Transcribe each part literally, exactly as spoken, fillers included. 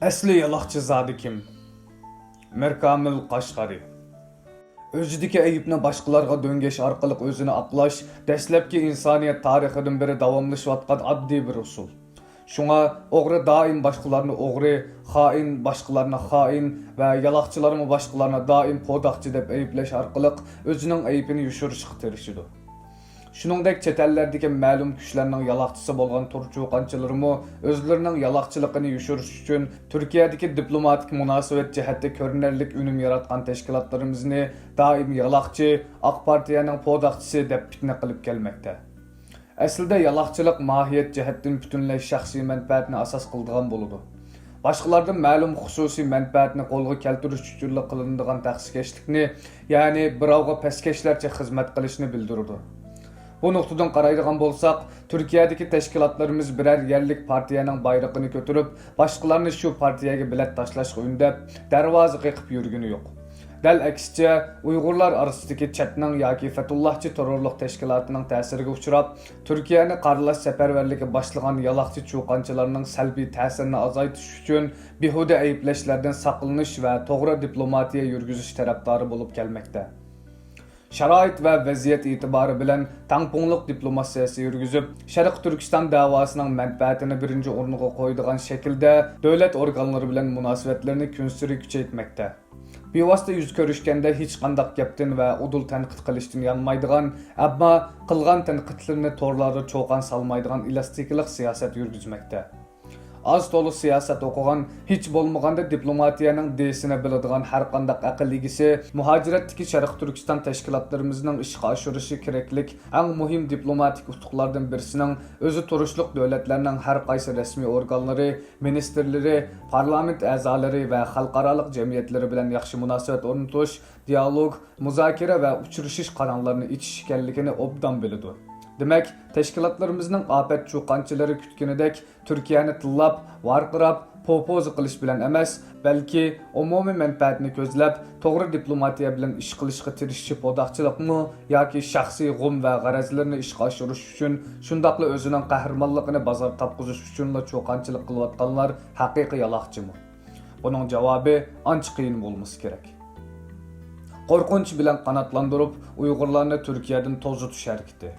ئەسلى يالاقچى زادى كىم؟ مىركامىل قاشقارى. ئۆزىدىكى ئەيىبنى باشقىلارغا دۆڭگەش ئارقىلىق ئۆزىنى ئاقلاش دەسلەپكى ئىنسانىيەت تارىخىدىن بېرى داۋاملىشىۋاتقان ئاددىي بىر ئۇسۇل. شۇڭا ئوغرى دائىم باشقىلارنى ئوغرى، خائىن باشقىلارنى خائىن ۋە يالاقچىلارمۇ باشقىلارنى دائىم پوداقچى دەپ ئەيىبلەش ئارقىلىق ئۆزىنىڭ ئەيىبىنى يوشۇرۇشقا تىرىشىدۇ. شۇنىڭدەك چەت ئەللەردىكى مەلۇم كۈچلەرنىڭ يالاقچىسى بولغان تور چۇقانچىلىرىمۇ ئۆزلىرىنىڭ يالاقچىلىقىنى يوشۇرۇش ئۈچۈن تۈركىيەدىكى دىپلوماتىك مۇناسىۋەت جەھەتتە كۆرۈنەرلىك ئۈنۈم ياراتقان تەشكىلاتلىرىمىزنى دائىم يالاقچى، ئاق پارتىيەنىڭ پوداقچىسى دەپ پىتنە قىلىپ كەلمەكتە. ئەسلىدە يالاقچىلىق ماھىيەت جەھەتتىن پۈتۈنلەي شەخسىي مەنپەئەتنى ئاساس قىلىدىغان بولىدۇ. باشقىلاردىن مەلۇم خۇسۇسىي مەنپەئەتنى قولغا كەلتۈرۈش ئۈچۈنلا قىلىنىدىغان تەخسىكەشلىكنى، يەنى بىراۋغا پەسكەشلەرچە خىزمەت قىلىشنى بىلدۈرىدۇ. بۇ نۇقتىدىن قارايدىغان بولساق، تۈركىيەدىكى تەشكىلاتلىرىمىز بىرەر يەرلىك پارتىيەنىڭ بايرىقىنى كۆتۈرۈپ، باشقىلارنى شۇ پارتىيەگە بېلەت تاشلاشقا ئۈندەپ، دەرۋازا قېقىپ يۈرگىنى يوق. دەل ئەكسىچە، ئۇيغۇرلار ئارىسىدىكى چەتنىڭ ياكى فەتۇللاھچى تېررورلۇق تەشكىلاتىنىڭ تەسىرىگە ئۇچراپ، تۈركىيەنى قارىلاش سەپەرۋەرلىكى باشلىغان يالاقچى چۇقانچىلارنىڭ سەلبىي تەسىرىنى ئازايتىش ئۈچۈن بىھۇدە ئەيىبلەشلەردىن ساقلىنىش ۋە توغرا دىپلوماتىيە يۈرگۈزۈش تەرەپدارى بولۇپ كەلمەكتە. شارائىت ۋە ۋەزىيەت ئېتىبارى بىلەن تەڭپۇڭلۇق دىپلوماتىيەسى يۈرگۈزۈپ، شەرقىي تۈركىستان دەۋاسىنىڭ مەنپەئەتىنى بىرىنچى ئورۇنغا قويىدىغان شەكىلدە دۆلەت ئورگانلىرى بىلەن مۇناسىۋەتلىرىنى كۈنسېرى كۈچەيتمەكتە. بىۋاسىتە يۈز كۆرۈشكەندە ھېچقانداق گەپتىن ۋە ئۇدۇل تەنقىد قىلىشتىن يانمايدىغان، ئەمما قىلغان تەنقىدلىرىنى تورلاردا چۇقان سالمايدىغان ئېلاستىكىلىق سىياسەت يۈرگۈزمەكتە. ئاز-تولا سىياسەت ئوقۇغان، ھېچ بولمىغاندا دىپلوماتىيەنىڭ دېسىنى بىلىدىغان ھەرقانداق ئەقىل ئىگىسى مۇھاجىرەتتىكى شەرقىي تۈركىستان تەشكىلاتلىرىمىزنىڭ ئىشقا ئاشۇرۇشى كېرەكلىك ئەڭ مۇھىم دىپلوماتىك ئۇتۇقلاردىن بىرسىنىڭ ئۆزى تۇرۇشلۇق دۆلەتلەرنىڭ ھەر قايسى رەسمىي ئورگانلىرى، مىنىستىرلىرى، پارلامېنت ئەزالىرى ۋە خەلقئارالىق جەمئىيەتلىرى بىلەن ياخشى مۇناسىۋەت ئورنىتىش، دىئالوگ، مۇزاكىرە ۋە ئۇچرىشىش قاناللىرىنى ئېچىش ئىكەنلىكىنى ئوبدان بىلىدۇ. دېمەك، تەشكىلاتلىرىمىزنىڭ ئاپەت چۇقانچىلىرى كۈتكىنىدەك تۈركىيەنى تىللاپ، ۋارقىراپ، پوپوزا قىلىش بىلەن ئەمەس، بەلكى ئومۇمىي مەنپەئەتنى كۆزلەپ، توغرا دىپلوماتىيە بىلەن ئىش قىلىشقا تىرىشىشى پوداقچىلىقمۇ ياكى شەخسىي غۇم ۋە غەرەزلىرىنى ئىشقا ئاشۇرۇش ئۈچۈن، شۇنداقلا ئۆزىنىڭ قەھرىمانلىقىنى بازار تاپقۇزۇش ئۈچۈنلا چۇقانچىلىق قىلىۋاتقانلار ھەقىقىي يالاقچىمۇ؟ بۇنىڭ جاۋابى ئانچە قىيىن بولمىسا كېرەك. قورقۇنچ بىلەن قاناتلاندۇرۇپ، ئۇيغۇرلارنى تۈركىيەدىن توزۇتۇش ھەرىكىتى.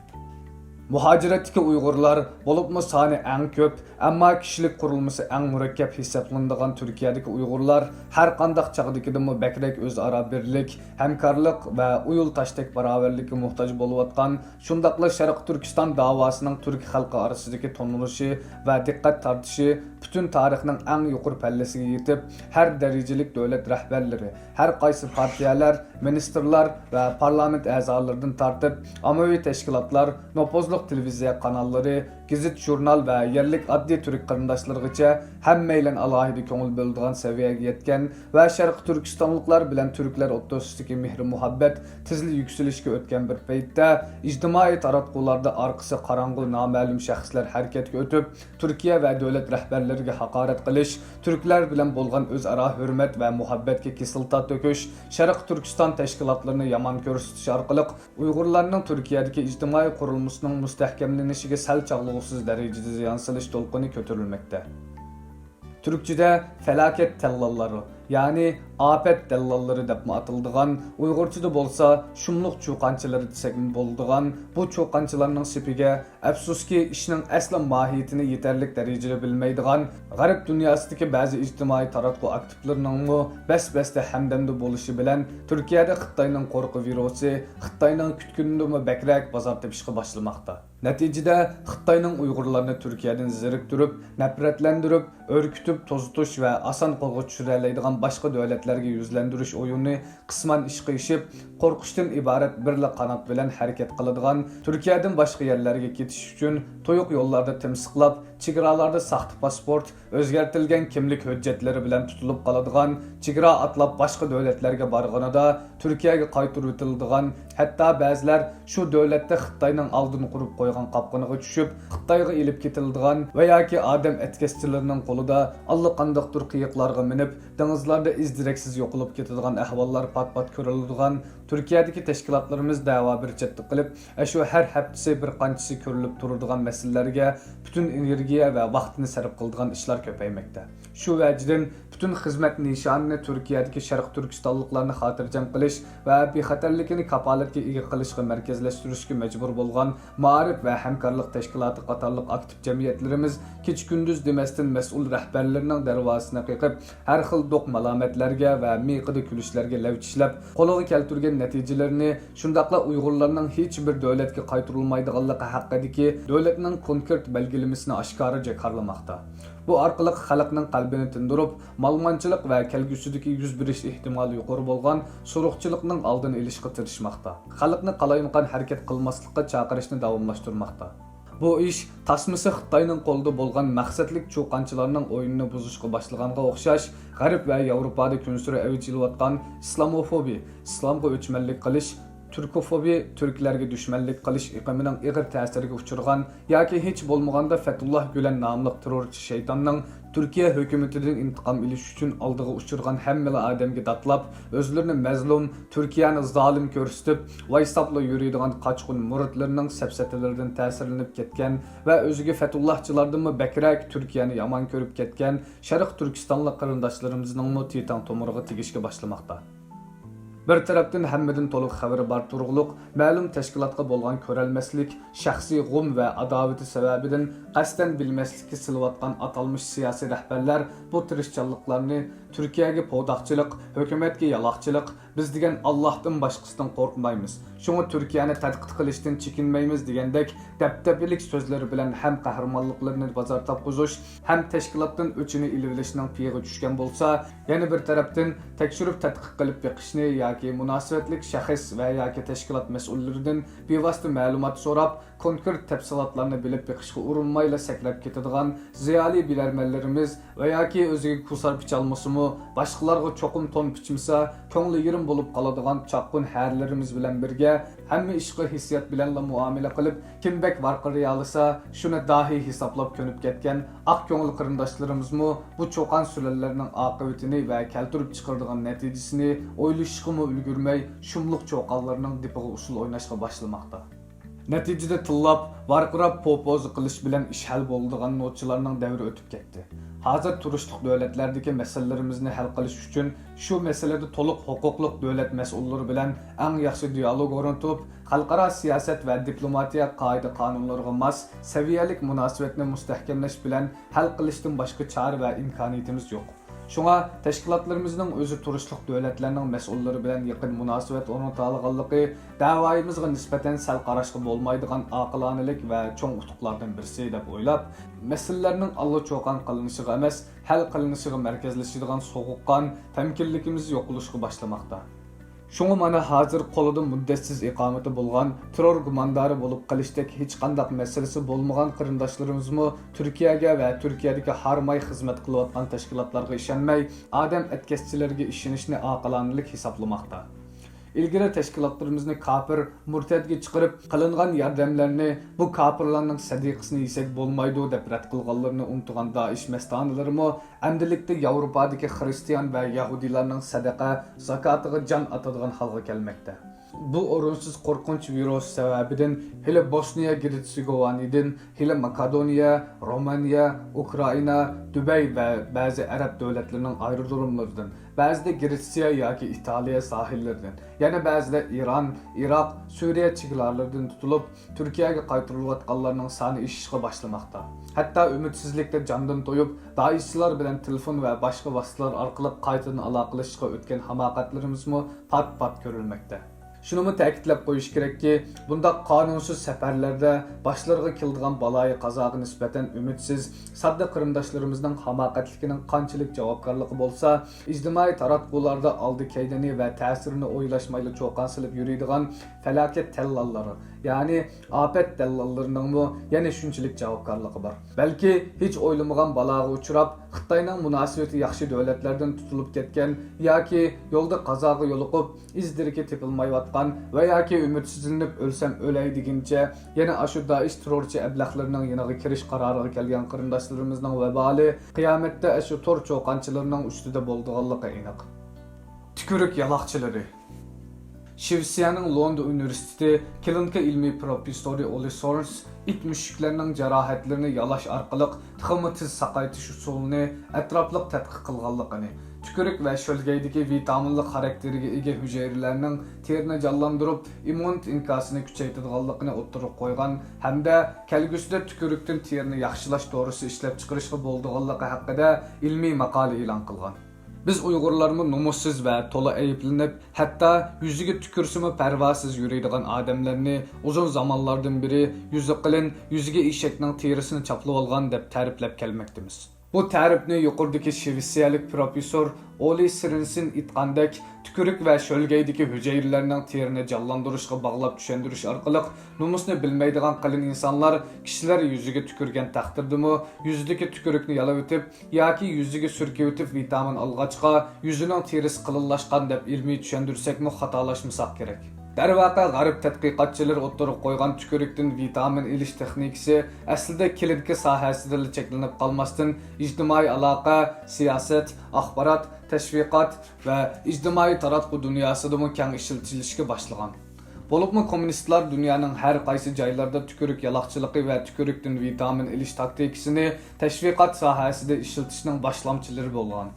مۇھاجىرەتتىكى ئۇيغۇرلار، بولۇپمۇ سانى ئەڭ كۆپ، ئەمما كىشىلىك قۇرۇلمىسى ئەڭ مۇرەككەپ ھېسابلىنىدىغان تۈركىيەدىكى ئۇيغۇرلار ھەر قانداق چاغدىكىدىنمۇ بەكرەك ئۆزئارا بىرلىك، ھەمكارلىق ۋە ئۇيۇل تاشتەك باراۋەرلىككە موھتاج بولۇۋاتقان، شۇنداقلا شەرقىي تۈركىستان داۋاسىنىڭ تۈرك خەلقى ئارىسىدىكى تونۇلۇشى ۋە دىققەت تارتىشى پۈتۈن تارىخنىڭ ئەڭ يۇقىرى پەللىسىگە يېتىپ، ھەر دەرىجىلىك دۆلەت رەھبەرلىرى، ھەر قايسى پارتىيەلەر، مىنىستىرلار ۋە پارلامېنت ئەزالىرىدىن تارتىپ، ئاممىۋى تەشكىلاتلار، نوپۇزلۇق تېلېۋىزىيە قاناللىرى، گېزىت، ژۇرنال ۋە يەرلىك ئاددىي تۈرك قېرىنداشلىرىغىچە ھەممەيلەن ئالاھىدە كۆڭۈل بۆلىدىغان سەۋىيەگە يەتكەن ۋە شەرقىي تۈركىستانلىقلار بىلەن تۈركلەر ئوتتۇرىسىدىكى مېھرى-مۇھەببەت تېزلا يۈكسىلىشكە ئۆتكەن بىر پەيتتە، ئىجتىمائىي تاراتقۇلاردا ئارقىسى قاراڭغۇ نامەلۇم شەخسلەر ھەرىكەتكە ئۆتۈپ، تۈركىيە ۋە دۆلەت رەھبەرلىرىگە ھاقارەت قىلىش، تۈركلەر بىلەن بولغان ئۆزئارا ھۆرمەت ۋە مۇھەببەتكە كىسلىتا تۆكۈش، شەرقىي تۈركىستان تەشكىلاتلىرىنى يامان كۆرسىتىش ئارقىلىق ئۇيغۇرلارنىڭ تۈركىيەدىكى ئىجتىمائىي قۇرۇلمىسىنىڭ مۇستەھكەملىنىشىگە سەل چاغلىغۇسىز دەرىجىدە زىيانسېلىش دولقۇنى كۆتۈرۈلمەكتە. تۈركچىدە پەلاكەت تەللاللىرى، يەنى ئاپەت دەللاللىرى دەپمۇ ئاتىلىدىغان، ئۇيغۇرچىدا بولسا شۇملۇق چۇقانچىلىرى دېسەكمۇ بولىدىغان بۇ چۇقانچىلارنىڭ سېپىگە، ئەپسۇسكى، ئىشنىڭ ئەسلى ماھىيىتىنى يېتەرلىك دەرىجىدە بىلمەيدىغان، غەرب دۇنياسىدىكى بەزى ئىجتىمائىي تاراتقۇ ئاكتىپلىرىنىڭمۇ بەس-بەستە ھەمدەمدە بولۇشى بىلەن، تۈركىيەدە خىتاينىڭ قورقۇ ۋىرۇسى خىتاينىڭ كۈتكىنىدىنمۇ بەكرەك بازار تېپىشقا باشلىماقتا. نەتىجىدە، خىتاينىڭ ئۇيغۇرلارنى تۈركىيەدىن زېرىكتۈرۈپ، نەپرەتلەندۈرۈپ، ئۆركۈتۈپ توزۇتۇش ۋە ئاسان قولغا چۈشۈرەلەيدىغان باشقا دۆلەتلەرگە يۈزلەندۈرۈش ئويۇنى قىسمەن ئىشقا ئېشىپ، قورقۇشتىن ئىبارەت بىرلا قانات بىلەن ھەرىكەت قىلىدىغان، تۈركىيەدىن باشقا يەرلەرگە كېتىش ئۈچۈن تۇيۇق يوللاردا تىمسىقلاپ، چېگرالاردا ساختا پاسپورت، ئۆزگەرتىلگەن كىملىك ھۆججەتلىرى بىلەن تۇتۇلۇپ قالىدىغان، چېگرا ئاتلاپ باشقا دۆلەتلەرگە بارغىنىدا تۈركىيەگە قايتۇرۇۋېتىلىدىغان، ھەتتا بەزىلەر شۇ دۆلەتتە خىتاينىڭ ئالدىن قۇرۇپ قويغان قاپقىنىغا چۈشۈپ، خىتايغا ئېلىپ كېتىلىدىغان ۋە ياكى ئادەم ئەتكەسچىلىرىنىڭ قولىدا ئاللىقانداقتۇر قېيىقلارغا مىنىپ، دېڭىزلاردا ئىز-دېرەكسىز يوقىلىپ كېتىدىغان ئەھۋاللار پات-پات كۆرۈلىدىغان، تۈركىيەدىكى تەشكىلاتلىرىمىز دەۋا بىر چەتتە قىلىپ، ئەشۇ ھەر ھەپتىسى بىر قانچىسى كۆرۈلۈپ تۇرىدىغان مەسىلىلەرگە پۈتۈن ئېنېر-، ئېنېرگىيە ۋە ۋاقتىنى سەرپ قىلىدىغان ئىشلار كۆپەيمەكتە. شۇ ۋەجىدىن پۈتۈن خىزمەت نىشانىنى تۈركىيەدىكى شەرقىي تۈركىستانلىقلارنى خاتىرجەم قىلىش ۋە بىخەتەرلىكىنى كاپالەتكە ئىگە قىلىشقا مەركەزلەشتۈرۈشكە مەجبۇر بولغان مائارىپ ۋە ھەمكارلىق تەشكىلاتى قاتارلىق ئاكتىپ جەمئىيەتلىرىمىز كېچە-كۈندۈز دېمەستىن مەسئۇل رەھبەرلىرىنىڭ دەرۋازىسىنى قېقىپ، ھەر خىل دوق-مالامەتلەرگە ۋە مىيىقىدا كۈلۈشلەرگە لەۋ چىشلەپ، قولغا كەلتۈرگەن نەتىجىلىرىنى، شۇنداقلا ئۇيغۇرلارنىڭ ھېچبىر دۆلەتكە قايتۇرۇلمايدىغانلىقى ھەققىدىكى دۆلەتنىڭ كونكرېت بەلگىلىمىسىنى ئاشكارا جاكارلىماقتا. بۇ ئارقىلىق خەلقنىڭ قەلبىنى تىندۇرۇپ، مالىمانچىلىق ۋە كەلگۈسىدىكى يۈز بېرىش ئېھتىمالى يۇقىرى بولغان سۇرۇقچىلىقنىڭ ئالدىنى ئېلىشقا تىرىشماقتا. خەلقنى قالايمىقان ھەرىكەت قىلماسلىققا چاقىرىشنى داۋاملاشتۇرماقتا. بۇ ئىش تاسمىسى خىتاينىڭ قولىدا بولغان مەقسەتلىك چۇقانچىلارنىڭ ئويۇنىنى بۇزۇشقا باشلىغانغا ئوخشاش، غەرب ۋە ياۋروپادا كۈنسېرى ئەۋج ئېلىۋاتقان ئىسلاموفوبىيە، ئىسلامغا ئۆچمەنلىك قىلىش، تۈركوفوبىيە، تۈركلەرگە دۈشمەنلىك قىلىش ئېقىمىنىڭ ئېغىر تەسىرىگە ئۇچرىغان ياكى ھېچ بولمىغاندا فەتھۇللاھ گۈلەن ناملىق تېررورچى شەيتاننىڭ تۈركىيە ھۆكۈمىتىدىن ئىنتىقام ئېلىش ئۈچۈن ئالدىغا ئۇچرىغان ھەممىلا ئادەمگە داتلاپ، ئۆزلىرىنى مەزلۇم، تۈركىيەنى زالىم كۆرسىتىپ، ۋايساپلا يۈرىدىغان قاچقۇن مۇرىتلىرىنىڭ سەپسەتىلىرىدىن تەسىرلىنىپ كەتكەن ۋە ئۆزىگە فەتھۇللاھچىلاردىنمۇ بەكرەك تۈركىيەنى يامان كۆرۈپ كەتكەن شەرق تۈركىستانلىق قېرىنداشلىرىمىزنىڭمۇ تىتاڭ تومۇرىغا تېگىشكە باشلىماقتا. بىر تەرەپتىن ھەممىدىن تولۇق خەۋىرى بار تۇرغۇلۇق مەلۇم تەشكىلاتقا بولغان كۆرەلمەسلىك، شەخسىي غۇم ۋە ئاداۋىتى سەۋەبىدىن قەستەن بىلمەسلىككە سېلىۋاتقان ئاتالمىش سىياسىي رەھبەرلەر بۇ تىرىشچانلىقلارنى تۈركىيەگە پوداقچىلىق، ھۆكۈمەتكە يالاقچىلىق، بىز دېگەن ئاللاھتىن باشقىسىدىن قورقمايمىز، شۇڭا تۈركىيەنى تەتقىق قىلىشتىن چېكىنمەيمىز دېگەندەك دەبدەبىلىك سۆزلىرى بىلەن ھەم قەھرىمانلىقلىرىنى بازار تاپقۇزۇش، ھەم تەشكىلاتتىن ئۆچىنى ئېلىۋېلىشنىڭ پېيىغا چۈشكەن بولسا، يەنە بىر تەرەپتىن، تەكشۈرۈپ تەتقىق قىلىپ بېقىشنى ياكى مۇناسىۋەتلىك شەخس ۋە ياكى تەشكىلات مەسئۇللىرىدىن بىۋاسىتە مەلۇمات سوراپ، كونكرېت تەپسىلاتلارنى بىلىپ بېقىشقا ئۇرۇنمايلا سەكرەپ كېتىدىغان زىيالىي بىلەرمەنلىرىمىز ۋە ياكى ئۆزىگە كۇسار پىچالمىسىمۇ، باشقىلارغا چوقۇم تون پىچمىسا، كۆڭلى يېرىم بولۇپ قالىدىغان چاققۇن ھەرىلىرىمىز بىلەن بىرگە، ھەممە ئىشقا ھېسسىيات بىلەنلا مۇئامىلە قىلىپ، كىم بەك ۋارقىرىيالىسا، شۇنى داھىي ھېسابلاپ كۆنۈپ كەتكەن ئاق كۆڭۈل قېرىنداشلىرىمىزمۇ بۇ چۇقان سۈرەنلەرنىڭ ئاقىۋىتىنى ۋە كەلتۈرۈپ چىقىرىدىغان نەتىجىسىنى ئويلىشىشقىمۇ ئۈلگۈرمەي، شۇملۇق چوقانلارنىڭ دىپىغا ئۇسسۇل ئويناشقا باشلىماقتا. نەتىجىدە تىللاپ، ۋارقىراپ، پوپوزا قىلىش بىلەن ئىش ھەل بولىدىغان نوچىلارنىڭ دەۋرى ئۆتۈپ كەتتى. ھازىر تۇرۇشلۇق دۆلەتلەردىكى مەسىلىلىرىمىزنى ھەل قىلىش ئۈچۈن شۇ مەسىلىدە تولۇق ھوقۇقلۇق دۆلەت مەسئۇللىرى بىلەن ئەڭ ياخشى دىيالوگ ئورنىتىپ، خەلقئارا سىياسەت ۋە دىپلوماتىيە قائىدە-قانۇنلىرىغا ماس سەۋىيەلىك مۇناسىۋەتنى مۇستەھكەملەش بىلەن ھەل قىلىشتىن باشقا چارە ۋە ئىمكانىيىتىمىز يوق. شۇڭا تەشكىلاتلىرىمىزنىڭ ئۆزى تۇرۇشلۇق دۆلەتلەرنىڭ مەسئۇللىرى بىلەن يېقىن مۇناسىۋەت ئورنىتالىغانلىقى دەۋايىمىزغا نىسبەتەن سەل قاراشقا بولمايدىغان ئاقىلانىلىك ۋە چوڭ ئۇتۇقلاردىن بىرسى دەپ ئويلاپ، مەسىلىلەرنىڭ ئاللىچۇقان قىلىنىشىغا ئەمەس، ھەل قىلىنىشىغا مەركەزلىشىدىغان سوغۇققان، تەمكىنلىكىمىز يوقىلىشقا باشلىماقتا. شۇڭا مانا ھازىر قولىدا مۇددەتسىز ئىقامىتى بولغان، تېررور گۇماندارى بولۇپ قېلىشتەك ھېچقانداق مەسىلىسى بولمىغان قېرىنداشلىرىمىزمۇ تۈركىيەگە ۋە تۈركىيەدىكى ھارماي خىزمەت قىلىۋاتقان تەشكىلاتلارغا ئىشەنمەي، ئادەم ئەتكەسچىلەرگە ئىشىنىشنى ئاقىلانىلىك ھېسابلىماقتا. ئىلگىرى تەشكىلاتلىرىمىزنى كاپىر، مۇرتەتكە چىقىرىپ، قىلىنغان ياردەملەرنى بۇ كاپىرلارنىڭ سەدىقىسىنى يېسەك بولمايدۇ دەپ رەت قىلغانلىرىنى ئۇنتۇغان دائىش مەستانىلىرىمۇ ئەمدىلىكتە ياۋروپادىكى خىرىستىيان ۋە يەھۇدىيلارنىڭ سەدەقە، زاكاتىغا جان ئاتىدىغان ھالغا كەلمەكتە. بۇ ئورۇنسىز قورقۇنچ ۋىرۇسى سەۋەبىدىن ھېلى بوسنىيە گېرتسېگوۋىنىدىن، ھېلى ماكېدونىيە، رومانىيە، ئۇكرائىنا، دۇبەي ۋە بەزى ئەرەب دۆلەتلىرىنىڭ ئايرودروملىرىدىن، بەزىدە گېرتسىيە ياكى ئىتالىيە ساھىللىرىدىن، يەنە بەزىدە ئىران، ئىراق، سۈرىيە چېگرالىرىدىن تۇتۇلۇپ، تۈركىيەگە قايتۇرۇلۇۋاتقانلارنىڭ سانى ئېشىشقا باشلىماقتا. ھەتتا ئۈمىدسىزلىكتە جاندىن تويۇپ، دائىشچىلار بىلەن تېلېفون ۋە باشقا ۋاسىتىلەر ئارقىلىق قايتىدىن ئالاقىلىشىشقا ئۆتكەن ھاماقەتلىرىمىزمۇ پات-پات كۆرۈلمەكتە. شۇنىمۇ تەكىتلەپ قويۇش كېرەككى، بۇنداق قانۇنسىز سەپەرلەردە باشلىرىغا كېلىدىغان بالايىقازاغا نىسبەتەن ئۈمىدسىز، ساددا قېرىنداشلىرىمىزنىڭ ھاماقەتلىكىنىڭ قانچىلىك جاۋابكارلىقى بولسا، ئىجتىمائىي تاراتقۇلاردا ئالدى-كەينىنى ۋە تەسىرىنى ئويلاشمايلا چۇقان سېلىپ يۈرىدىغان پالاكەت دەللاللىرى، يەنى ئاپەت دەللاللىرىنىڭمۇ يەنە شۇنچىلىك جاۋابكارلىقى بار. بەلكى ھېچ ئويلىمىغان بالاغا ئۇچراپ، خىتاينىڭ مۇناسىۋىتى ياخشى دۆلەتلەردىن تۇتۇلۇپ كەتكەن ياكى يولدا قازاغا يولۇقۇپ، ئىز-دېرىكى تېپىلمايۋاتقان ۋە ياكى ئۈمىدسىزلىنىپ ئۆلسەم ئۆلەي دېگىنىچە، يەنە ئاشۇ دائىش تېررورچى ئەبلەخلىرىنىڭ يېنىغا كىرىش قارارىغا كەلگەن قېرىنداشلىرىمىزنىڭ ۋەبالى قىيامەتتە ئاشۇ تور چۇقانچىلىرىنىڭ ئۈستىدە بولىدىغانلىقى ئېنىق. تۈكۈرۈك يالاقچىلىرى. شىۋېتسىيەنىڭ لوندون ئۇنىۋېرسىتېتى كلىنىكا ئىلمىي پروفېسسورى ئولى سورنس ئىت مۈشۈكلەرنىڭ جاراھەتلىرىنى يالاش ئارقىلىق تېخىمۇ تېز ساقايتىش ئۇسۇلىنى ئەتراپلىق تەتقىق قىلغانلىقىنى، تۈكۈرۈك ۋە شۆلگەيدىكى ۋىتامىنلىق خاراكتېرىگە ئىگە ھۈجەيرىلەرنىڭ تېرىنى جانلاندۇرۇپ، ئىممۇنىتېت ئىنكاسىنى كۈچەيتىدىغانلىقىنى ئوتتۇرىغا قويغان ھەمدە كەلگۈسىدە تۈكۈرۈكتىن تېرىنى ياخشىلاش دورىسى ئىشلەپچىقىرىشقا بولىدىغانلىقى ھەققىدە ئىلمىي ماقالە ئېلان قىلغان. بىز ئۇيغۇرلارمۇ نومۇسسىز ۋە تولا ئەيىبلىنىپ، ھەتتا يۈزىگە تۈكۈرسىمۇ پەرۋاسىز يۈرىدىغان ئادەملەرنى ئۇزۇن زامانلاردىن بېرى يۈزى قېلىن، يۈزىگە ئېشەكنىڭ تېرىسىنى چاپلىۋالغان دەپ تەرىپلەپ كەلمەكتىمىز. بۇ تەرىپنى يۇقىرىدىكى شىۋېتسىيەلىك پروفېسسور ئولى سىرېنسېن ئېيتقاندەك، تۈكۈرۈك ۋە شۆلگەيدىكى ھۈجەيرىلەرنىڭ تېرىنى جانلاندۇرۇشقا باغلاپ چۈشەندۈرۈش ئارقىلىق، نومۇسنى بىلمەيدىغان قېلىن ئىنسانلار كىشىلەر يۈزىگە تۈكۈرگەن تەقدىردىمۇ، يۈزىدىكى تۈكۈرۈكنى يالاۋېتىپ، ياكى يۈزىگە سۈركىۋېتىپ ۋىتامىن ئالغاچقا، يۈزىنىڭ تېرىسى قېلىنلاشقان دەپ ئىلمىي چۈشەندۈرسەكمۇ خاتالاشمىساق كېرەك. دەرۋەقە، غەرب تەتقىقاتچىلىرى ئوتتۇرىغا قويغان تۈكۈرۈكتىن ۋىتامىن ئېلىش تېخنىكىسى ئەسلىدە كلىنىكا ساھەسىدىلا چەكلىنىپ قالماستىن، ئىجتىمائىي ئالاقە، سىياسەت، ئاخبارات، تەشۋىقات ۋە ئىجتىمائىي تاراتقۇ دۇنياسىدىمۇ كەڭ ئىشلىتىلىشكە باشلىغان. بولۇپمۇ كوممۇنىستلار دۇنيانىڭ ھەر قايسى جايلىرىدا تۈكۈرۈك يالاقچىلىقى ۋە تۈكۈرۈكتىن ۋىتامىن ئېلىش تاكتىكىسىنى تەشۋىقات ساھەسىدە ئىشلىتىشنىڭ باشلامچىلىرى بولغان.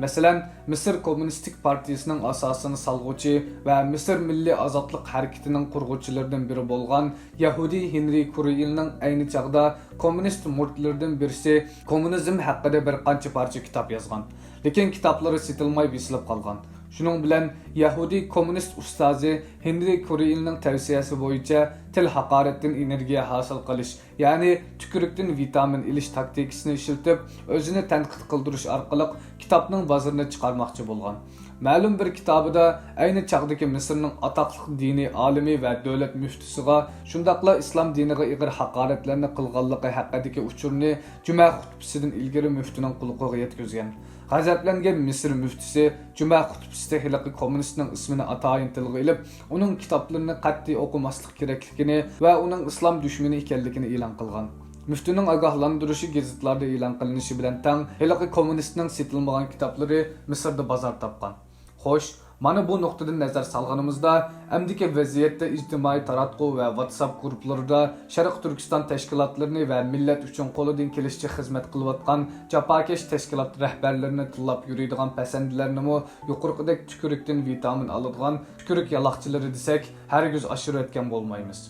مەسىلەن، مىسىر كوممۇنىستىك پارتىيىسىنىڭ ئاساسىنى سالغۇچى ۋە مىسىر مىللىي ئازادلىق ھەرىكىتىنىڭ قۇرغۇچىلىرىدىن بىرى بولغان يەھۇدىي ھېنرى كۇرىئىلنىڭ ئەينى چاغدا كوممۇنىست مۇرىتلىرىدىن بىرسى كوممۇنىزم ھەققىدە بىر قانچە پارچە كىتاب يازغان. لېكىن كىتابلىرى سېتىلماي بېسىلىپ قالغان. شۇنىڭ بىلەن يەھۇدىي كوممۇنىست ئۇستازى ھېنرى كۇرىئىلنىڭ تەۋسىيەسى بويىچە تىل ھاقارەتتىن ئېنېرگىيە ھاسىل قىلىش، يەنى تۈكۈرۈكتىن ۋىتامىن ئېلىش تاكتىكىسىنى ئىشلىتىپ، ئۆزىنى تەنقىد قىلدۇرۇش ئارقىلىق كىتابنىڭ بازىرىنى چىقارماقچى بولغان. مەلۇم بىر كىتابىدا ئەينى چاغدىكى مىسىرنىڭ ئاتاقلىق دىنىي ئالىمى ۋە دۆلەت مۇفتىسىغا، شۇنداقلا ئىسلام دىنىغا ئېغىر ھاقارەتلەرنى قىلغانلىقى ھەققىدىكى ئۇچۇرنى جۈمە خۇتبىسىدىن ئىلگىرى مۇفتىنىڭ قۇلىقىغا يەتكۈزگەن. غەزەپلەنگەن مىسىر مۇفتىسى جۈمە خۇتبىسىدە ھېلىقى كوممۇنىستنىڭ ئىسمىنى ئاتايىن تىلغا ئېلىپ، ئۇنىڭ كىتابلىرىنى قەتئىي ئوقۇماسلىق كېرەكلىكىنى ۋە ئۇنىڭ ئىسلام دۈشمىنى ئىكەنلىكىنى ئېلان قىلغان. مۇفتىنىڭ ئاگاھلاندۇرۇشى گېزىتلاردا ئېلان قىلىنىشى بىلەن تەڭ، ھېلىقى كوممۇنىستنىڭ سېتىلمىغان كىتابلىرى مىسىردا بازار تاپقان. خوش، مانا بۇ نۇقتىدىن نەزەر سالغىنىمىزدا، ئەمدىكى ۋەزىيەتتە ئىجتىمائىي تاراتقۇ ۋە ۋاتساپ گۇرۇپپىلىرىدا شەرقىي تۈركىستان تەشكىلاتلىرىنى ۋە مىللەت ئۈچۈن قولىدىن كېلىشىچە خىزمەت قىلىۋاتقان جاپاكەش تەشكىلات رەھبەرلىرىنى تىللاپ يۈرىدىغان پەسەندىلەرنىمۇ يۇقىرىقىدەك تۈكۈرۈكتىن ۋىتامىن ئالىدىغان تۈكۈرۈك يالاقچىلىرى دېسەك، ھەرگىز ئاشۇرۇۋەتكەن بولمايمىز.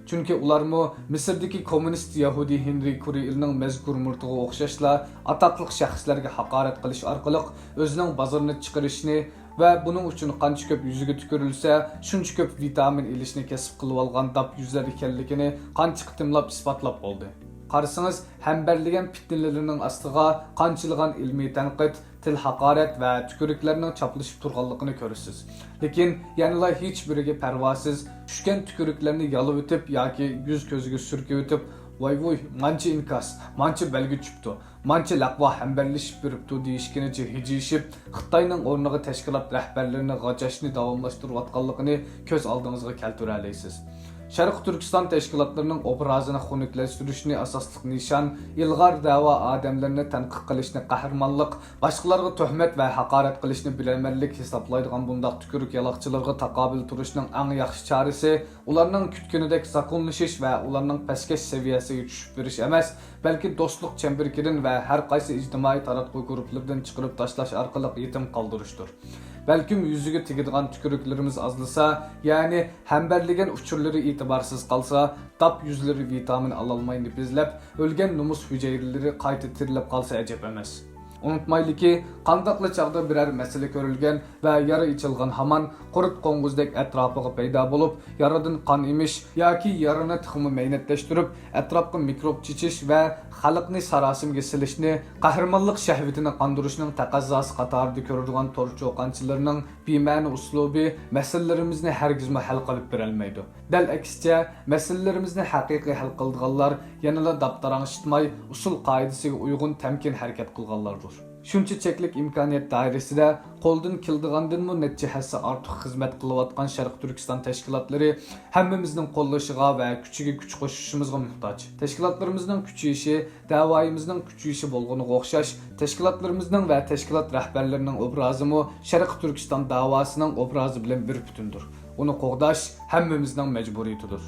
چۈنكى ئۇلارمۇ مىسىردىكى كوممۇنىست يەھۇدىي ھېنرى كۇرىئىلنىڭ مەزكۇر مۇرىتىغا ئوخشاشلا، ئاتاقلىق شەخسلەرگە ھاقارەت قىلىش ئارقىلىق ئۆزىنىڭ بازىرىنى چىقىرىشنى ۋە بۇنىڭ ئۈچۈن قانچە كۆپ يۈزىگە تۈكۈرۈلسە، شۇنچە كۆپ ۋىتامىن ئېلىشنى كەسىپ قىلىۋالغان داپ يۈزلەر ئىكەنلىكىنى قانچە قېتىملاپ ئىسپاتلاپ بولدى. قارىسىڭىز، ھەمبەرلىگەن پىتنىلىرىنىڭ ئاستىغا قانچىلىغان ئىلمىي تەنقىد، تىل ھاقارەت ۋە تۈكۈرۈكلەرنىڭ چاپلىشىپ تۇرغانلىقىنى كۆرىسىز. لېكىن يەنىلا ھېچبىرىگە پەرۋاسىز، چۈشكەن تۈكۈرۈكلەرنى يالىۋېتىپ ياكى يۈز-كۆزىگە سۈركىۋېتىپ، ۋاي-ۋۇي، مانچە ئىنكاس، مانچە بەلگە چۈشۈپتۇ، مانچە لەقۋا ھەمبەرلىشىپ بېرىپتۇ دېيىشكىنىچە ھىجىيىشىپ، خىتاينىڭ ئورنىغا تەشكىلات رەھبەرلىرىنى غاجاشنى داۋاملاشتۇرۇۋاتقانلىقىنى كۆز ئالدىڭىزغا كەلتۈرەلەيسىز. شەرقىي تۈركىستان تەشكىلاتلىرىنىڭ ئوبرازىنى خۇنۈكلەشتۈرۈشنى ئاساسلىق نىشان، ئىلغار دەۋا ئادەملىرىنى تەنقىد قىلىشنى قەھرىمانلىق، باشقىلارغا تۆھمەت ۋە ھاقارەت قىلىشنى بىلەرمەنلىك ھېسابلايدىغان بۇنداق تۈكۈرۈك يالاقچىلىرىغا تاقابىل تۇرۇشنىڭ ئەڭ ياخشى چارىسى، ئۇلارنىڭ كۈتكىنىدەك زاكونلىشىش ۋە ئۇلارنىڭ پەسكەش سەۋىيەسىگە چۈشۈپ بېرىش ئەمەس، بەلكى دوستلۇق چەمبىرىكىدىن ۋە ھەر قايسى ئىجتىمائىي تاراتقۇ گۇرۇپپىلىرىدىن چىقىرىپ تاشلاش ئارقىلىق يېتىم قالدۇرۇشتۇر. بەلكىم يۈزىگە تېگىدىغان تۈكۈرۈكلىرىمىز ئازلىسا، يەنى ھەمبەرلىگەن ئۇچۇرلىرى ئېتىبارسىز قالسا، داپ يۈزلىرى ۋىتامىن ئالالماي نېپىزلەپ، ئۆلگەن نومۇس ھۈجەيرىلىرى قايتا تىرىلىپ قالسا ئەجەب ئەمەس. ئۇنتۇمايلىكى، قانداقلا چاغدا بىرەر مەسىلە كۆرۈلگەن ۋە يارا ئېچىلغان ھامان قۇرت قوڭغۇزدەك ئەتراپىغا پەيدا بولۇپ، يارىدىن قان ئېمىش ياكى يارىنى تېخىمۇ مەينەتلەشتۈرۈپ، ئەتراپقا مىكروب چېچىش ۋە خەلقنى ساراسىمىگە سېلىشنى قەھرىمانلىق شەھۋىتىنى قاندۇرۇشنىڭ تەقەززاسى قاتارىدا كۆرىدىغان تور چۇقانچىلىرىنىڭ بىمەنە ئۇسلۇبى مەسىلىلىرىمىزنى ھەرگىزمۇ ھەل قىلىپ بېرەلمەيدۇ. دەل ئەكسىچە، مەسىلىلىرىمىزنى ھەقىقىي ھەل قىلىدىغانلار يەنىلا داپتاراڭشىتماي، ئۇسۇل قائىدىسىگە ئۇيغۇن تەمكىن ھەرىكەت قىلغانلاردۇر. شۇنچە چەكلىك ئىمكانىيەت دائىرىسىدە قولدىن كېلىدىغاندىنمۇ نەچچە ھەسسە ئارتۇق خىزمەت قىلىۋاتقان شەرقىي تۈركىستان تەشكىلاتلىرى ھەممىمىزنىڭ قوللىشىغا ۋە كۈچىگە كۈچ قوشۇشىمىزغا موھتاج. تەشكىلاتلىرىمىزنىڭ كۈچىيىشى دەۋايىمىزنىڭ كۈچىيىشى بولغىنىغا ئوخشاش، تەشكىلاتلىرىمىزنىڭ ۋە تەشكىلات رەھبەرلىرىنىڭ ئوبرازىمۇ شەرقىي تۈركىستان داۋاسىنىڭ ئوبرازى بىلەن بىر پۈتۈندۇر. ئۇنى قوغداش ھەممىمىزنىڭ مەجبۇرىيىتىدۇر.